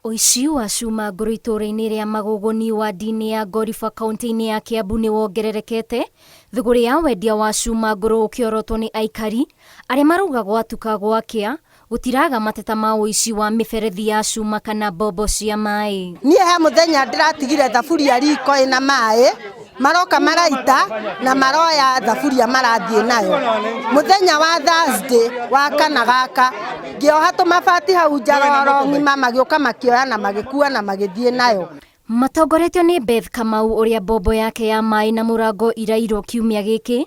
Ũici wa cuma ngũrũ itũũra-inĩ rĩa Magũgũni wadi-inĩ ya Ngoriba kaunti-inĩ ya Kiambu nĩ wongererekete, thũgũrĩ ya wendia wa cuma ngũrũ ũkĩorotwo nĩ aikari arĩa marauga gwatuka gwakĩa gũtiraga mateta ma ũici wa mĩberethi ya cuma kana mbombo cia maĩ. Niĩ he mũthenya ndĩratigire thaburia riko ĩna maĩ, maroka maraita na maroya thaburia marathiĩ nayo. Mũthenya wa Thursday wa kana gaka, ngĩoha tũmabati hau nja roro ng'ima magĩũka makĩoya na magĩkua na magĩthiĩ nayo. Matongoretio nĩ Beth Kamau ũrĩa mbombo yake ya maĩ na mũrango irairwo kiumia gĩkĩ,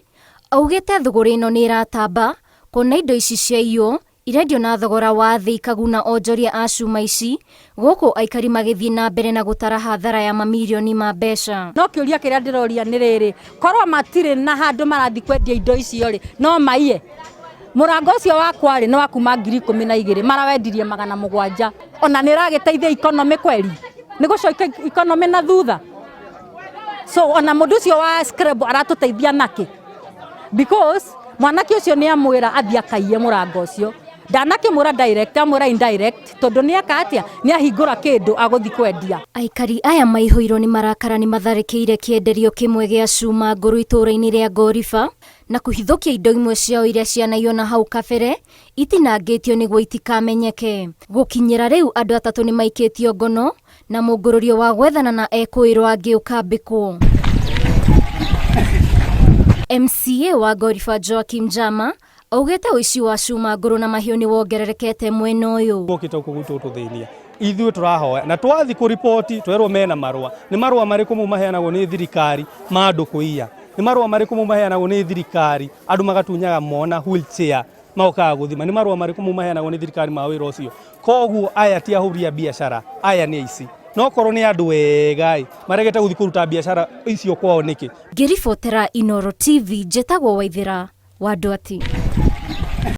augĩte thũgũrĩ ĩno nĩ ĩratamba kuona indo ici ciaiywo irendio na thogora wa thĩ ikaguna onjoria a cuma ici, gũkũ aikari magĩthiĩ na mbere na gũtara hathara ya mamirioni ma mbeca. No kĩũria kĩrĩa ndĩroria nĩ rĩrĩ, korwo matirĩ na handũ marathiĩ kwendia indo icio rĩ, no maiye? Mũrango ũcio wakwa rĩ, nĩ wa kuma 12,000, marawendirie 700. Ona nĩ ĩragĩteithia economy kweri? Nĩ gũcokia economy na thutha? So ona mũndũ ũcio wa scrap aratũteithia nakĩ? Because mwanake ũcio nĩ amwĩra athiĩ akaiye mũrango ũcio. Ndanakĩmwĩra direct, amwĩra indirect tondũ nĩ eka atĩa? Nĩ ahingũra kĩndũ agũthiĩ kwendia. Aikari aya maihũirwo nĩ marakara nĩ matharĩkĩire kĩenderio kĩmwe gĩa cuma ngũrũ itũũra-inĩ rĩa Ngoriba na kũhithũkia indo imwe ciao iria cianaiywo na hau kabere itinangĩtio nĩguo itikamenyeke. Gũkinyĩra rĩu andũ atatũ nĩ maikĩtio ngono na mũngũrũrio wa gwethana na ekũĩrwo angĩ ũkambĩkwo. MCA wa Ngoriba Joakim Jama augĩte ũici wa cuma ngũrũ na mahiũ nĩ wongererekete mwena ũyũ. Mokĩte gũkũ gwitũ gũtũthĩnia ithuĩ tũrahoya na twathi kũriboti twerwo mena marũa. Nĩ marũa marĩkũ mau maheanagwo nĩ thirikari ma andũ kũiya? Nĩ marũa marĩkũ mau maheanagwo nĩ thirikari andũ magatunyaga mona wheelchair magokaga gũthima? Nĩ marũa marĩkũ mau maheanagwo nĩ thirikari ma wĩra ũcio? Koguo aya ti ahũri a biacara, aya nĩ aici. No korwo nĩ andũ ega ĩ, maregete gũthiĩ kũruta biacara icio kwao nĩkĩ? Ngĩribotera Inooro TV, njĩtagwo Waithĩra wa Ndwati.